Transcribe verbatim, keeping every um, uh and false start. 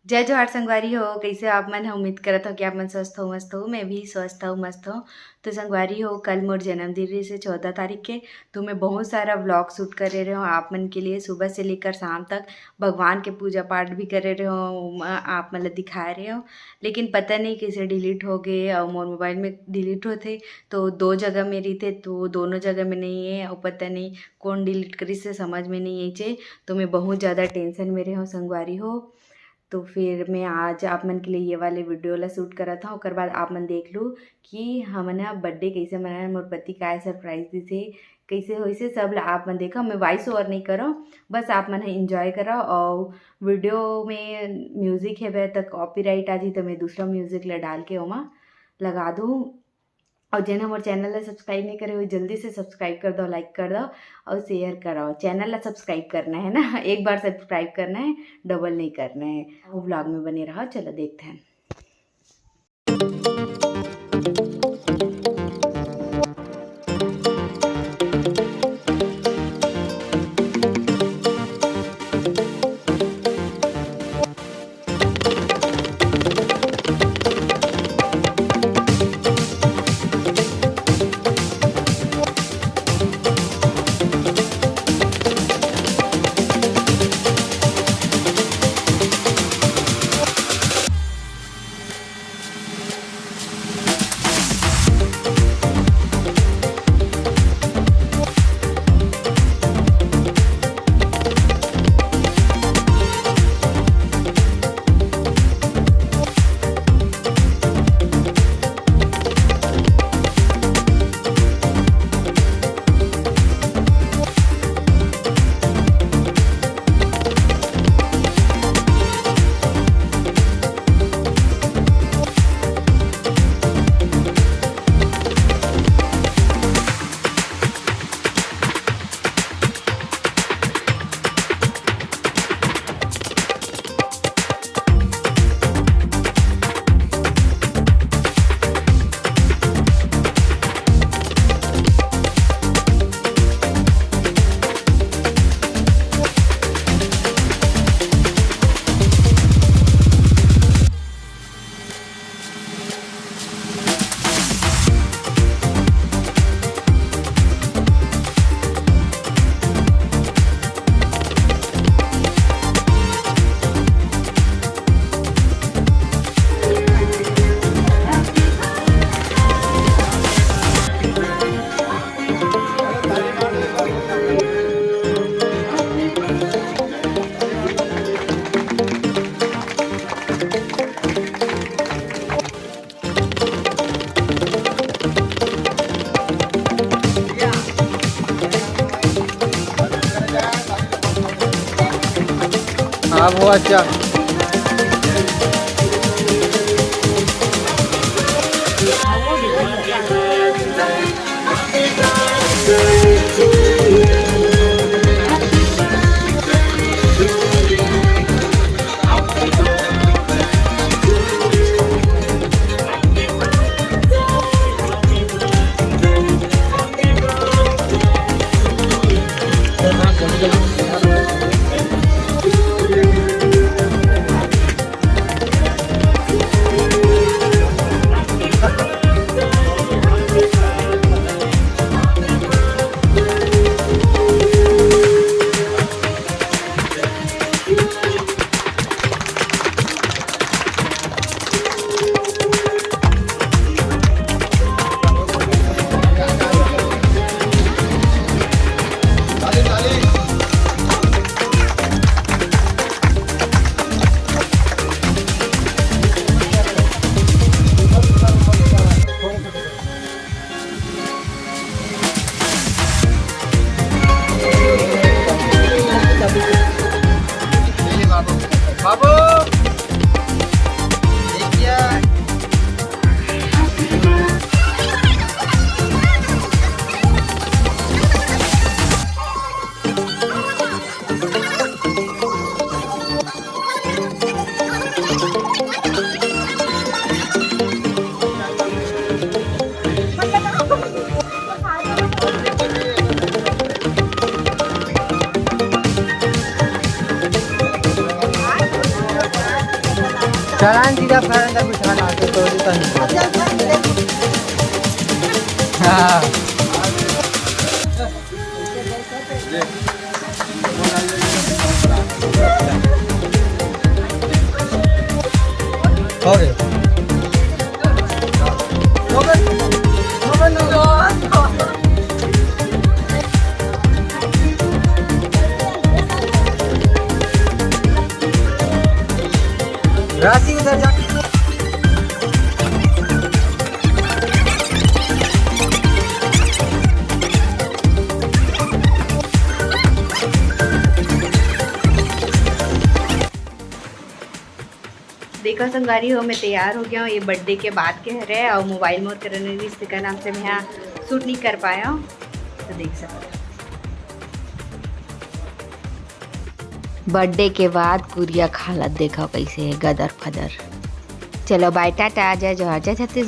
जय जोहार संगवारी हो, कइसे हो आप मन ह? उम्मीद करत हो कि आप मन स्वस्थ हो, मस्त हो। मैं भी स्वस्थ हूँ, मस्त हूँ। तो संगवारी हो, कल मोर जन्मदिन रहिस हे चौदह तारीख के, तो मैं बहुत सारा vlog shoot करे रहे हूँ आप मन के लिए। सुबह से लेकर शाम तक भगवान के पूजा पाठ भी करे रहे हूँ, म-, आप मन ला दिखाए रहे हूँ, लेकिन पता नहीं कइसे delete हो गए और मोर mobile में delete होथे तो दो जगह में रहिथे, तो दोनों जगह में नहीं है और पता नहीं कौन delete करिस हे, समझ में नहीं आइचे। तो मैं बहुत ज़्यादा tension में रहे हूँ संगवारी हो। तो फिर मैं आज आप मन के लिए ये वाले video ला shoot करत हूँ। ओकर बाद आप मन देख लू कि हमन ह birthday कइसे मनाए, मोर पति काय surprise दिस हे, कइसे होइस हे, सब ला आप मन देखो। मैं voice over नहीं करो, बस आप मन ह enjoy करो। और video में music हेबे त copyright आ जी, तो मैं दूसरा music ला डाल के ओमा लगा दूँ। और जेन हमर channel ला subscribe नहीं करे हुए, जल्दी से subscribe कर दो, like कर दो और share करो। Channel ला subscribe करना है ना, एक बार subscribe करना है, double नहीं करना है। वो vlog में बने रहो, चलो देखते हैं। हाँ, वो अच्छा। चला न सीधा फरन दा बिछाना आके तो भी कहीं। हाँ। हो रे। राशि उधर जा। देखा संगवारी हो, मैं तैयार हो गया हूँ। ये बर्थडे के बाद के हरे और मोबाइल मोर करने रिश्ते का नाम से मैं यहाँ शूट नहीं कर पाया हूँ, तो देख सकते हो। बर्थडे के बाद कुरिया खालत देखा कैसे है, गदर फदर। चलो बाय टाटा, जय जोहार, जय छत्तीसगढ़।